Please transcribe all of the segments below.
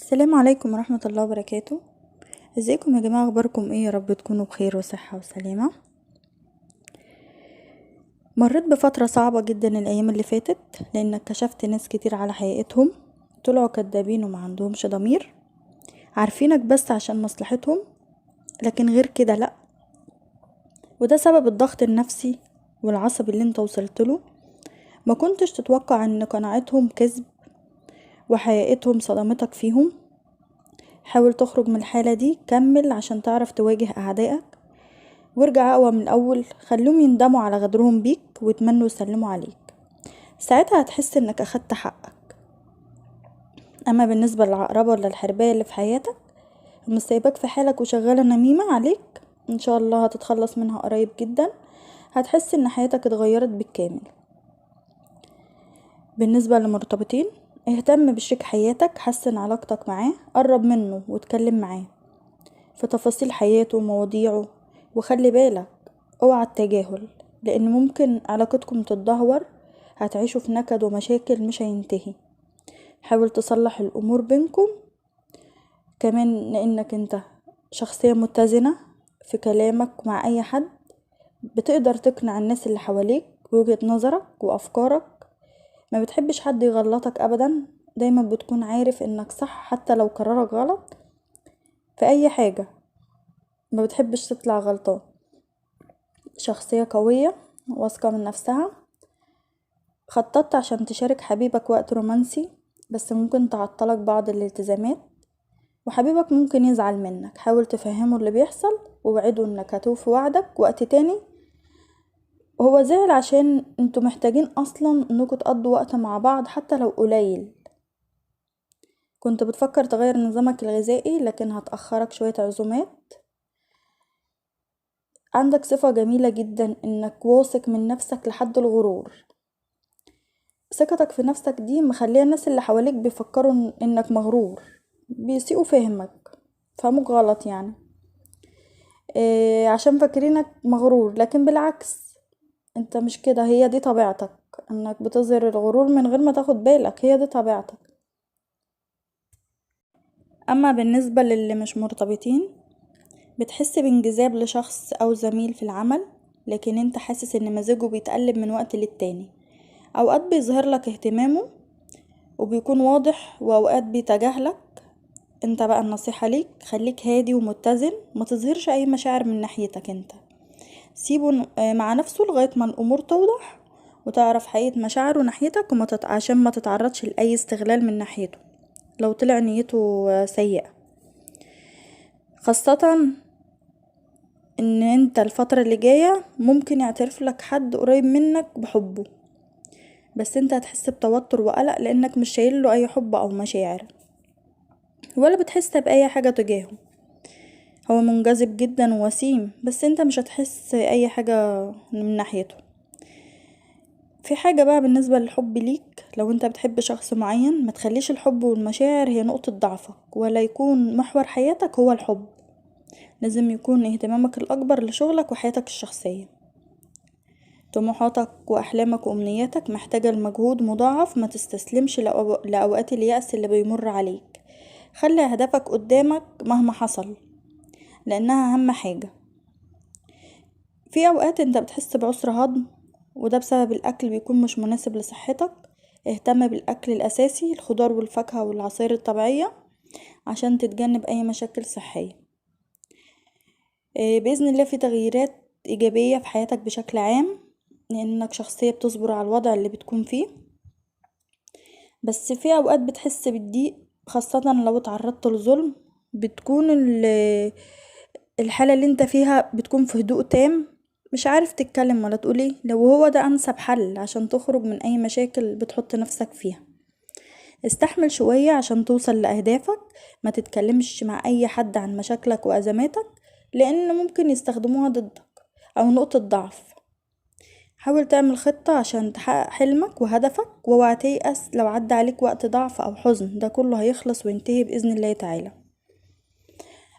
السلام عليكم ورحمة الله وبركاته. ازيكم يا جماعة؟ اخباركم ايه؟ يا رب تكونوا بخير وصحة وسلامة. مريت بفترة صعبة جدا الايام اللي فاتت، لانك كشفت ناس كتير على حقيقتهم، طلعوا كدابين وما عندهمش ضمير، عارفينك بس عشان مصلحتهم، لكن غير كده لا. وده سبب الضغط النفسي والعصبي اللي انت وصلت له. ما كنتش تتوقع ان قناعتهم كذب وحقيقتهم صدمتك فيهم. حاول تخرج من الحالة دي، كمل عشان تعرف تواجه أعدائك، وارجع أقوى من الأول. خليهم يندموا على غدرهم بيك ويتمنوا يسلموا عليك، ساعتها هتحس انك أخدت حقك. أما بالنسبة للعقربة ولا الحرباية اللي في حياتك، مش سايباك في حالك وشغالة نميمة عليك، ان شاء الله هتتخلص منها قريب جدا. هتحس ان حياتك اتغيرت بالكامل. بالنسبة للمرتبطين، اهتم بشريك حياتك، حسن علاقتك معاه، قرب منه واتكلم معاه في تفاصيل حياته ومواضيعه، وخلي بالك اوعى التجاهل، لان ممكن علاقتكم تتدهور، هتعيشوا في نكد ومشاكل مش هينتهي. حاول تصلح الامور بينكم كمان، لانك انت شخصية متزنة في كلامك مع اي حد، بتقدر تقنع الناس اللي حواليك بوجهة نظرك وافكارك، ما بتحبش حد يغلطك ابدا، دايما بتكون عارف انك صح حتى لو قرارك غلط في اي حاجة، ما بتحبش تطلع غلطان. شخصية قوية واثقة من نفسها. خططت عشان تشارك حبيبك وقت رومانسي، بس ممكن تعطلك بعض الالتزامات، وحبيبك ممكن يزعل منك. حاول تفهمه اللي بيحصل ووعده انك هتوفي وعدك وقت تاني. هو زعل عشان انتوا محتاجين اصلا انكم تقضوا وقت مع بعض حتى لو قليل. كنت بتفكر تغير نظامك الغذائي، لكن هتأخرك شوية عزومات. عندك صفة جميلة جدا، انك واثق من نفسك لحد الغرور. ثقتك في نفسك دي مخليه الناس اللي حواليك بيفكروا انك مغرور، بيسيئوا فهمك، فهموك غلط يعني، عشان فاكرينك مغرور، لكن بالعكس انت مش كده. هي دي طبيعتك، انك بتظهر الغرور من غير ما تاخد بالك، هي دي طبيعتك. اما بالنسبة للي مش مرتبطين، بتحس بانجذاب لشخص او زميل في العمل، لكن انت حاسس ان مزاجه بيتقلب من وقت للتاني. اوقات بيظهر لك اهتمامه وبيكون واضح، واوقات بيتجاهلك. انت بقى النصيحة ليك، خليك هادي ومتزن، ما تظهرش اي مشاعر من ناحيتك انت. سيبه مع نفسه لغاية ما الأمور توضح وتعرف حقيقة مشاعره ناحيتك، عشان ما تتعرضش لأي استغلال من ناحيته لو طلع نيته سيئة. خاصة ان انت الفترة اللي جاية ممكن يعترف لك حد قريب منك بحبه، بس انت هتحس بتوتر وقلق لانك مش شايل له اي حب او مشاعر، ولا بتحس بأي حاجة تجاهه. هو منجذب جدا ووسيم، بس انت مش هتحس اي حاجة من ناحيته. في حاجة بقى بالنسبة للحب ليك، لو انت بتحب شخص معين ما تخليش الحب والمشاعر هي نقطة ضعفك، ولا يكون محور حياتك هو الحب. لازم يكون اهتمامك الأكبر لشغلك وحياتك الشخصية. طموحاتك وأحلامك وأمنياتك محتاجة المجهود مضاعف، ما تستسلمش لأوقات اليأس اللي بيمر عليك. خلي أهدافك قدامك مهما حصل، لأنها أهم حاجة. في أوقات انت بتحس بعسر هضم، وده بسبب الأكل بيكون مش مناسب لصحتك. اهتم بالأكل الأساسي، الخضار والفاكهة والعصائر الطبيعية، عشان تتجنب أي مشاكل صحية. بإذن الله في تغييرات إيجابية في حياتك بشكل عام، لأنك شخصية بتصبر على الوضع اللي بتكون فيه. بس في أوقات بتحس بالضيق، خاصة لو اتعرضت لظلم. بتكون الحالة اللي انت فيها بتكون في هدوء تام، مش عارف تتكلم ولا تقول ايه. لو هو ده انسب حل عشان تخرج من اي مشاكل بتحط نفسك فيها. استحمل شوية عشان توصل لأهدافك. ما تتكلمش مع اي حد عن مشاكلك وأزماتك، لان ممكن يستخدموها ضدك او نقطة ضعف. حاول تعمل خطة عشان تحقق حلمك وهدفك، واوعى تيأس لو عدى عليك وقت ضعف او حزن، ده كله هيخلص وينتهي بإذن الله تعالى.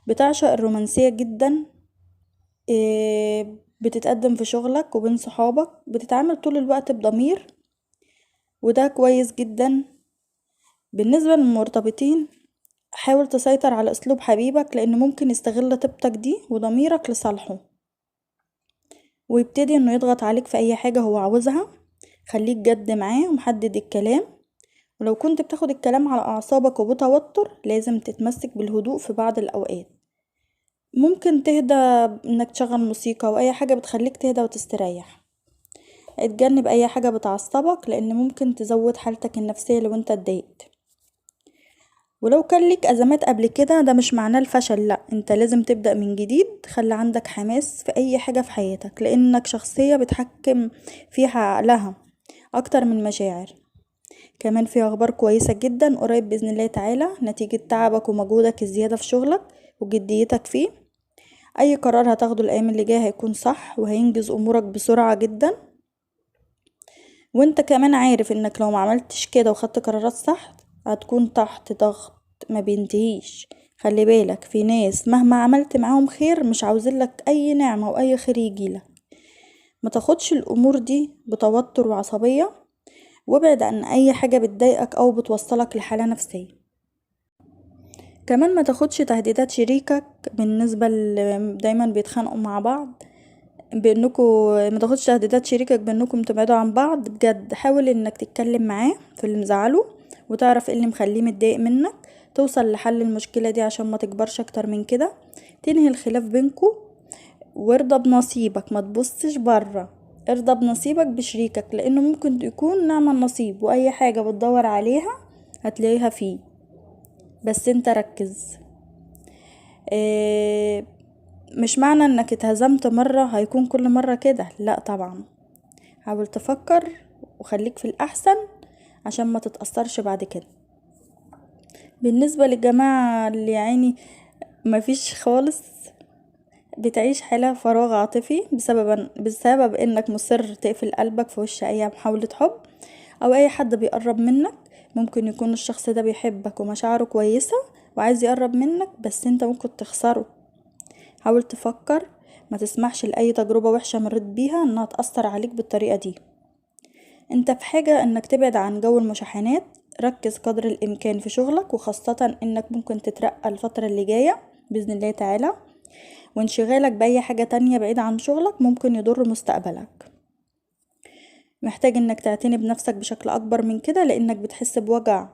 بتعشق الرومانسية جدا، بتتقدم في شغلك وبين صحابك، بتتعامل طول الوقت بضمير، وده كويس جدا. بالنسبة للمرتبطين، حاول تسيطر على اسلوب حبيبك، لان ممكن يستغل طيبتك دي وضميرك لصالحه، ويبتدي انه يضغط عليك في اي حاجة هو عاوزها. خليك جد معاه ومحدد الكلام، ولو كنت بتاخد الكلام على اعصابك وبتوتر لازم تتمسك بالهدوء في بعض الاوقات. ممكن تهدى انك تشغل موسيقى او اي حاجة بتخليك تهدى وتستريح. اتجنب اي حاجة بتعصبك، لان ممكن تزود حالتك النفسية لو انت اتضايقت. ولو كان ليك ازمات قبل كده ده مش معناه الفشل، لا، انت لازم تبدأ من جديد. خلي عندك حماس في اي حاجة في حياتك، لانك شخصية بتحكم فيها عقلها اكتر من مشاعر. كمان في اخبار كويسة جدا قريب باذن الله تعالى، نتيجة تعبك ومجهودك الزيادة في شغلك وجديتك فيه. اي قرار هتاخده الايام اللي جاية هيكون صح وهينجز امورك بسرعة جدا، وانت كمان عارف انك لو ما عملتش كده وخدت قرارات صح هتكون تحت ضغط ما بينتهيش. خلي بالك في ناس مهما عملت معاهم خير مش عاوزين لك اي نعمة واي خير يجيلك. ما تاخدش الامور دي بتوتر وعصبية، وابعد عن اي حاجة بتضايقك او بتوصلك لحالة نفسية. كمان ما تاخدش تهديدات شريكك بالنسبة دايما بيتخانقوا مع بعض، بانكم ما تاخدش تهديدات شريكك بانكم تبعدوا عن بعض. بجد حاول انك تتكلم معاه في اللي مزعله وتعرف ايه اللي مخليه متضايق منك، توصل لحل المشكلة دي عشان ما تكبرش اكتر من كده، تنهي الخلاف بينكم. وارضى بنصيبك، ما تبصش بره، ارضى بنصيبك بشريكك، لانه ممكن يكون نعم النصيب، واي حاجة بتدور عليها هتلاقيها فيه، بس انت ركز. اه مش معنى انك اتهزمت مرة هيكون كل مرة كده، لا طبعا. حاول تفكر وخليك في الاحسن عشان ما تتأثرش بعد كده. بالنسبة للجماعة اللي يعني مفيش خالص، بتعيش حالة فراغ عاطفي بسبب انك مصر تقفل قلبك في وش اي محاولة حب او اي حد بيقرب منك. ممكن يكون الشخص ده بيحبك ومشاعره كويسة وعايز يقرب منك، بس انت ممكن تخسره. حاول تفكر، ما تسمحش لأي تجربة وحشة مريت بيها انها تأثر عليك بالطريقة دي. انت في حاجة انك تبعد عن جو المشاحنات، ركز قدر الامكان في شغلك، وخاصة انك ممكن تترقى الفترة اللي جاية بإذن الله تعالى. وانشغالك بأي حاجة تانية بعيد عن شغلك ممكن يضر مستقبلك. محتاج انك تعتني بنفسك بشكل اكبر من كده، لانك بتحس بوجع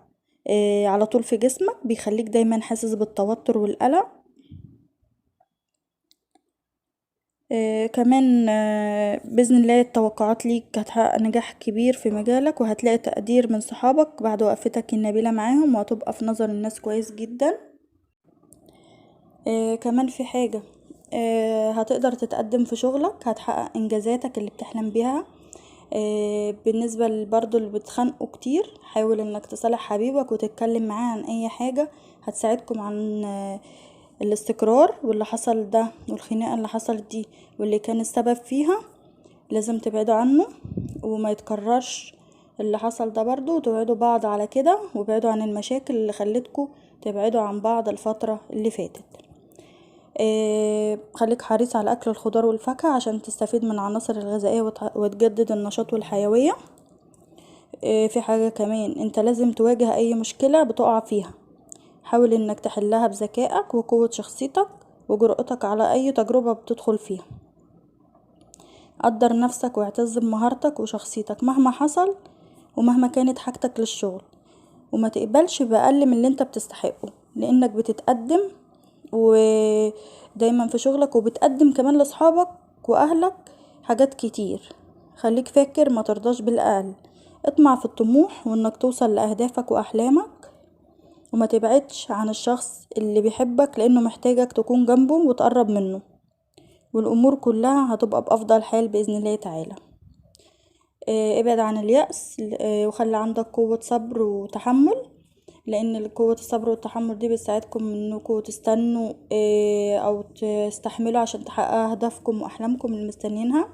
على طول في جسمك بيخليك دايما حاسس بالتوتر والقلق. كمان بإذن الله التوقعات ليك هتحقق نجاح كبير في مجالك، وهتلاقي تقدير من صحابك بعد وقفتك النبيلة معاهم، وهتبقى في نظر الناس كويس جدا. كمان في حاجة، هتقدر تتقدم في شغلك، هتحقق انجازاتك اللي بتحلم بيها. بالنسبة برضو اللي بتخانقوا كتير، حاول انك تصالح حبيبك وتتكلم معاه عن اي حاجة هتساعدكم عن الاستقرار واللي حصل ده والخناقة اللي حصلت دي واللي كان السبب فيها لازم تبعدوا عنه وما يتكررش اللي حصل ده برضو، وتوعدوا بعض على كده، وابعدوا عن المشاكل اللي خلتكم تبعدوا عن بعض الفترة اللي فاتت. خليك حريص على اكل الخضار والفاكهة عشان تستفيد من العناصر الغذائية وتجدد النشاط والحيوية. في حاجة كمان، انت لازم تواجه اي مشكلة بتقع فيها، حاول انك تحلها بذكائك وقوة شخصيتك وجرأتك على اي تجربة بتدخل فيها. قدر نفسك واعتز بمهارتك وشخصيتك مهما حصل ومهما كانت حاجتك للشغل، وما تقبلش بأقل من اللي انت بتستحقه، لانك بتتقدم ودايما في شغلك وبتقدم كمان لصحابك واهلك حاجات كتير. خليك فاكر ما ترضاش بالأقل، اطمع في الطموح وانك توصل لأهدافك واحلامك، وما تبعدش عن الشخص اللي بيحبك لانه محتاجك تكون جنبه وتقرب منه، والامور كلها هتبقى بافضل حال باذن الله تعالى. ابعد عن اليأس، وخلي عندك قوة صبر وتحمل، لان قوة الصبر والتحمل دي بتساعدكم انكم تستنوا او تستحملوا عشان تحققوا اهدافكم واحلامكم اللي مستنيينها،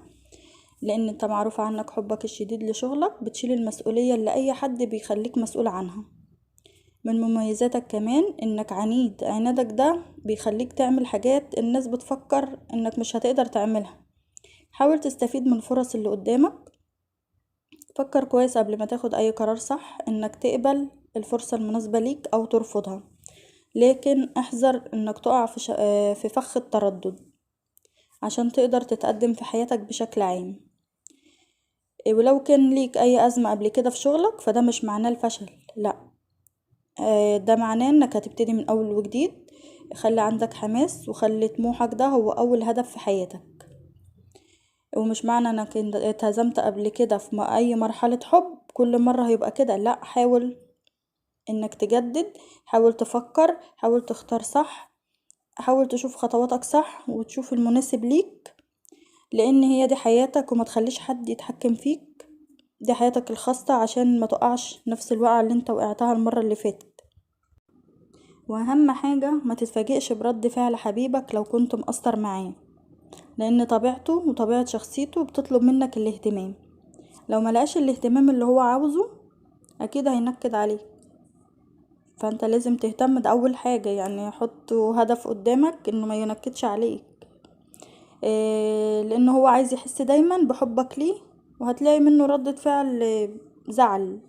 لان انت معروف عنك حبك الشديد لشغلك، بتشيل المسؤولية اللي اي حد بيخليك مسؤول عنها. من مميزاتك كمان انك عنيد، عنادك ده بيخليك تعمل حاجات الناس بتفكر انك مش هتقدر تعملها. حاول تستفيد من الفرص اللي قدامك، فكر كويس قبل ما تاخد اي قرار صح، انك تقبل الفرصة المناسبة ليك او ترفضها. لكن احذر انك تقع في فخ التردد عشان تقدر تتقدم في حياتك بشكل عام. ولو كان ليك اي ازمة قبل كده في شغلك فده مش معناه الفشل، لا، ده معناه انك هتبتدي من اول وجديد. خلي عندك حماس وخلي طموحك ده هو اول هدف في حياتك. ومش معنى انك اتهزمت قبل كده في اي مرحلة حب كل مرة هيبقى كده، لا، حاول انك تجدد، حاول تفكر، حاول تختار صح، حاول تشوف خطواتك صح وتشوف المناسب ليك، لان هي دي حياتك وما تخليش حد يتحكم فيك، دي حياتك الخاصة عشان ما تقعش نفس الوقعة اللي انت وقعتها المرة اللي فاتت. واهم حاجة ما تتفاجئش برد فعل حبيبك لو كنت مقصر معاه، لان طبيعته وطبيعة شخصيته بتطلب منك الاهتمام. لو ما لقاش الاهتمام اللي هو عاوزه اكيد هينكد عليك، فانت لازم تهتم. ده اول حاجة، حط هدف قدامك انه ما ينكدش عليك، لان هو عايز يحس دايما بحبك ليه، وهتلاقي منه ردة فعل زعل.